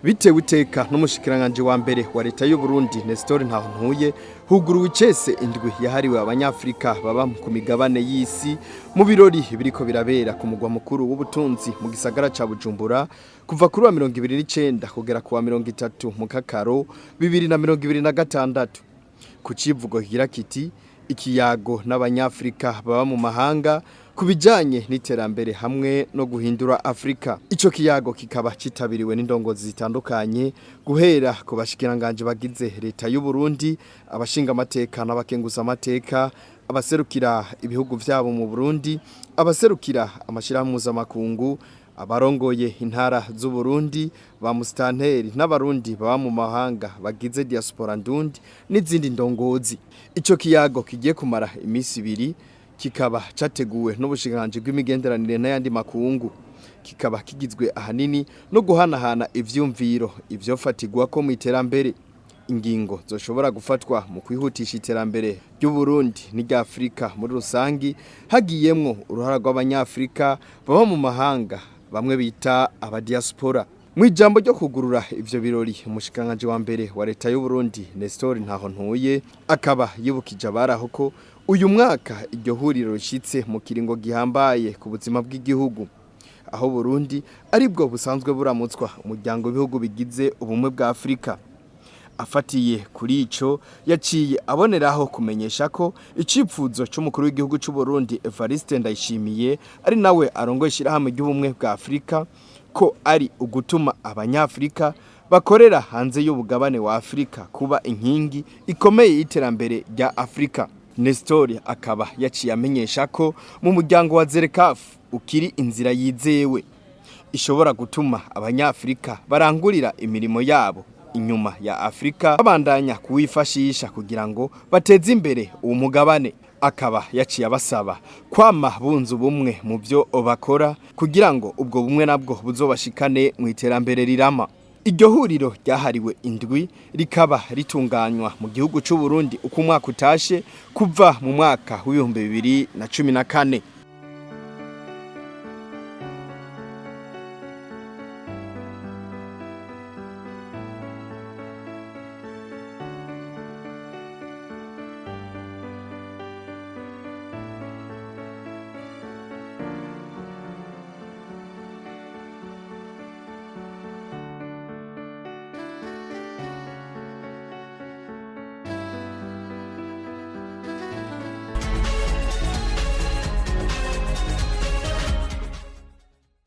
Bitewe iteka n'umushikiranganji wa mbere wa leta y'u Burundi Nestor Ntahontuye, huguruwe icese indwi yahariwe Abanyafrika baba ku migabane y'isi mu birori biriko birabera ku mugwa mukuru w'ubutunzi mu gisagara ca Bujumbura kuva kuri wa 29 kugera ku wa 30 mu Kakaro 2026, ku civugo kigira kiti: "Ikiyago n'Abanyafrika baba mu mahanga ku bijanye n'iterambere hamwe no guhindura Afrika." Ico kiyago kikaba citabiriwe n'indongozi zitandukanye, guhera ku bashikiranganje bagize leta y'u Burundi, abashinga amateka n'abakenguza amateka, abaserukira ibihugu vyabo mu Burundi, abaserukira amashirahamwe mpuzamakungu, abarongoye intara z'u Burundi, ba musitanteri n'Abarundi baba mu mahanga bagize diaspora ndundi n'izindi ndongozi. Ico kiyago kigiye kumara iminsi 2 kikaba categuwe n'ubushikiranganji bw'imigenderanire n'ayandi makungu, kikaba kigizwe ahanini no guhanahana ivyumviro ivyofatirwa ko mu iterambere, ingingo zoshobora gufatwa mu kwihutisha iterambere ry'u Burundi n'irya Afrika muri rusangi, hagiyemwo uruhara rw'Abanyafrika baba mu mahanga, bamwe bita abadiaspora. Mu ijambo ryo kugurura ivyo birori, umushikiranganji wa mbere wa leta y'u Burundi Nestor Ntahontuye akaba yibukije abaraho ko uyu mwaka iryo huriro rishitse mu kiringo gihambaye ku buzima bw'igihugu, aho Burundi aribwo busanzwe buramutswa umuryango w'ibihugu bigize Ubumwe bwa Afrika. Afatiye kuri ico, yaciye aboneraho kumenyesha ko icipfuzo c'umukuru w'igihugu c'u Burundi Evariste Ndayishimiye, ari nawe arongoye ishirahamwe ry'Ubumwe bwa Afrika, ko ari ugutuma Abanyafrika bakorera hanze y'ubugabane wa Afrika kuba inkingi ikomeye y'iterambere rya Afrika. Nestor akaba yaciye amenyesha ko mu muryango wa ZLECAF ukiri inzira yizewe ishobora gutuma Abanyafrika barangurira imirimo yabo inyuma ya Afrika babandanya kuwifashisha kugira ngo bateze imbere uwo mugabane. Akaba yaciye abasaba kwama bunze ubumwe mu byo bakora kugira ngo ubwo bumwe nabwo buzobashikane mu iterambere rirama. Iryo huriro ryahariwe indwi rikaba ritunganywa mu gihugu c'u Burundi uko umwaka utashe kuva mu mwaka w'2014.